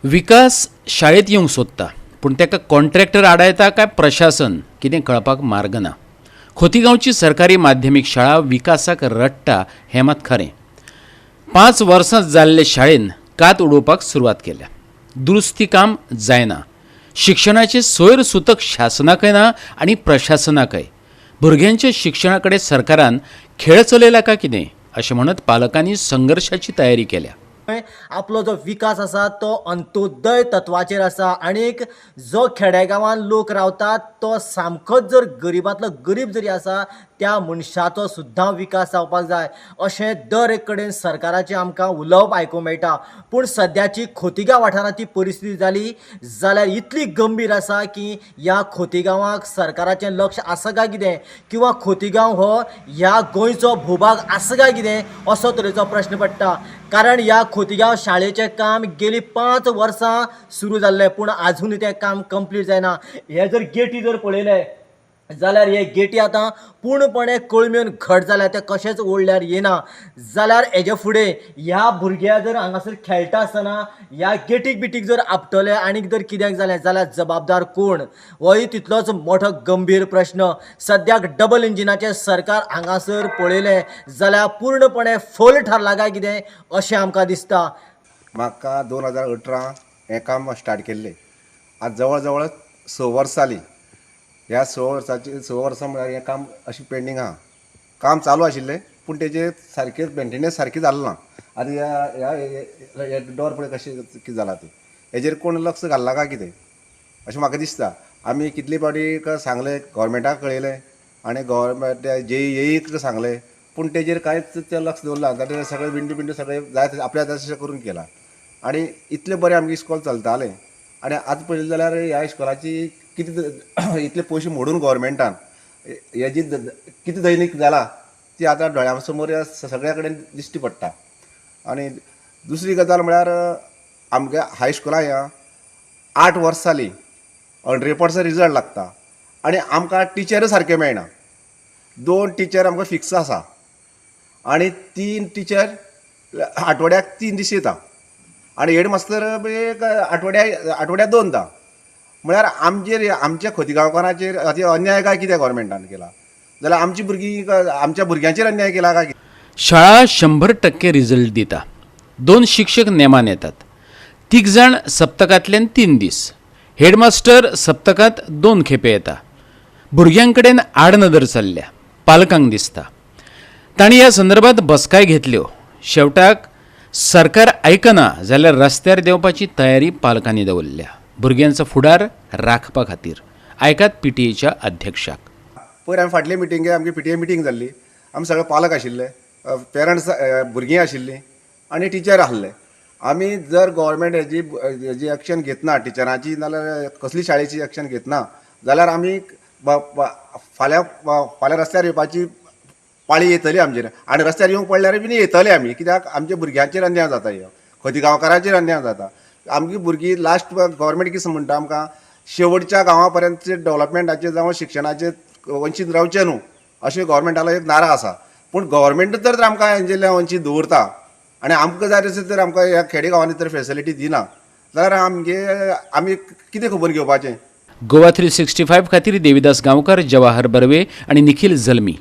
विकास शाळेंत येवंक सोदता, पूण ताका कॉन्ट्रॅक्टर आडायता काय प्रशासन, कितें कळपाक मार्ग ना. खोतीगांवची सरकारी माध्यमीक शाळा विकासाक रडटा हें मात खरें. 5 वर्सां जाल्ले शाळेन कात उडोवपाक सुरवात केल्या. दुरुस्ती काम जायना. शिक्षणाचें सोयर सुतक शासनाकय ना आनी प्रशासनाकय. भुरग्यांच्या शिक्षणा कडेन सरकारान खेळ चलयला काय कितें, अशें म्हणत पालकांनी संघर्शाची तयारी केल्या. आपलो जो विकास आसा तो अंत्योदय तत्वाचेर आसा आणीक जो खेडेगांवान लोक रावतात तो सामकोच जर गरिबांतलो गरीब जरी आसा, त्या मनशाचो सुद्दां विकास जावपाक जाय, अशें दर एक कडेन सरकाराचें आमकां उलोवप आयकूंक मेळटा. पूण सद्याची खोतिगांव वाठारांत ती परिस्थिती जाली जाल्यार इतली गंभीर आसा की ह्या खोतिगांवाक सरकाराचें लक्ष आसा काय कितें, किंवा खोतिगांव हो ह्या गोंयचो भूभाग आसा काय कितें, असो तरेचो प्रश्न पडटा. कारण ह्या खोतिगांव शाळेचें काम गेली 5 वर्सां सुरू जाल्लें, पूण आजुनूय तें काम कंप्लीट जायना. हे जर गेटी जर पळयले जाल्यार हे गेटी आतां पूर्णपणे कळमेवन घट जाल्या, ते कशेंच ओडल्यार येना. जाल्यार हेजे फुडें ह्या भुरग्या जर हांगासर खेळटा आसतना ह्या गेटीक बिटीक जर आपटले आनीक जर कित्याक जालें जाल्यार जबाबदार कोण, होय तितलोच मोठो गंभीर प्रश्न. सद्याक डबल इंजिनाचें सरकार हांगासर पळयलें जाल्यार पूर्णपणे फोल थारला काय कितें, अशें आमकां दिसता. म्हाका 2018 हें काम स्टार्ट केल्लें. आतां जवळ जवळ 6 वर्सां जालीं. ह्या 6 वर्साची, 6 वर्सां म्हळ्यार हें काम अशें पेंडींग आहा. काम चालू आशिल्लें, पूण तेजें सारकें मेंटेनन्स सारकें जालें ना. आतां ह्या ह्या डोर पळय कशें कितें जालां तें. हेजेर कोण लक्ष घालना काय कितें, अशें म्हाका दिसता. आमी कितले फावटी सांगलें, गोवोरमेंटाक कळयलें आनी गोवोरमेंट जे एईक सांगलें, पूण तेजेर कांयच तें लक्ष दवरना. ताणें सगळें विंडो बिंडो सगळें जाय तशें आपल्या जाय तशें करून केलां. आनी इतलें बरें आमगें इस्कॉल चलतालें आनी आतां पळयलें जाल्यार ह्या इस्कॉलाची कितें इतले पयशे मोडून गोवोरमेंटान हेजी कितें दैनीक जाला ती आतां दोळ्यां समोर सगळ्या कडेन दिश्टी पडटा. आनी दुसरी गजाल म्हळ्यार आमगे हायस्कुलां ह्या 8 वर्सां जालीं, 100% रिजल्ट लागता आनी आमकां टिचर सारके मेळना. दोन टिचर आमकां फिक्स आसा आनी तीन टिचर आठवड्याक 3 दीस येता आनी हेड मास्तर एक आठवड्याक दोनदां. म्हळ्यार आमचेर, आमच्या खोतीगांवकारांचेर अति अन्याय काय कितें गोवोरमेंटान केला, जाल्यार आमची भुरगीं, आमच्या भुरग्यांचेर अन्याय केला काय कितें? शाळा 100% रिझल्ट दिता. दोन शिक्षक नेमान येतात, तीग जाण सप्तकांतल्यान 3 दीस, हेडमास्टर सप्तकांत दोन खेपे येता. भुरग्यांकडेन आडनदर चल्ल्या पालकांक दिसता. तांणी ह्या संदर्भात बसकाय घेतल्यो. शेवटाक सरकार आयकना जाल्यार रस्त्यार देंवपाची तयारी पालकांनी दवरल्या, भुरग्यांचो फुडार राखपा खातीर. आयकात पीटीएच्या अध्यक्षाक. पयर आमी फाटले मिटिंगे, आमची पीटीए मिटींग जाल्ली. आमी सगळे पालक आशिल्ले, पेरंट्स, भुरगीं आशिल्लीं आनी टिचर आसले. आमी जर गोवोरमेंट हेजी एक्शन घेतना टिचरांची, नाल्यार कसली शाळेची एक्शन घेतना जाल्यार आमी फाल्यां फाल्यां रस्त्यार येवपाची पाळी येतली आमचेर. आनी रस्त्यार येवंक पडल्यार बीन येतले आमी, कित्याक आमच्या भुरग्यांचेर अन्याय जाता, ह्यो खोती गांवकारांचेर अन्याय जाता. आमची भुरगीं लास्ट गोवोरमेंट कितें म्हणटा आमकां, शेवटच्या गांवा पर्यंत डेवलपमेंटाचे जावं शिक्षणाचे वंचीत रावचें न्हू, अशें गोवोरमेंटालो एक नारा आसा. पूण गोवोरमेंट तर आमकां हेंजेल्यान वंचीत दवरता आनी आमकां जाय तशें तर आमकां ह्या खेडे गांवांनी तर फेसिलिटी दिना जाल्यार आमगे आमी कितें खबर घेवपाचें? गोवा 365 खातीर देविदास गांवकर, जवाहर बर्वे आणि निखिल जल्मी.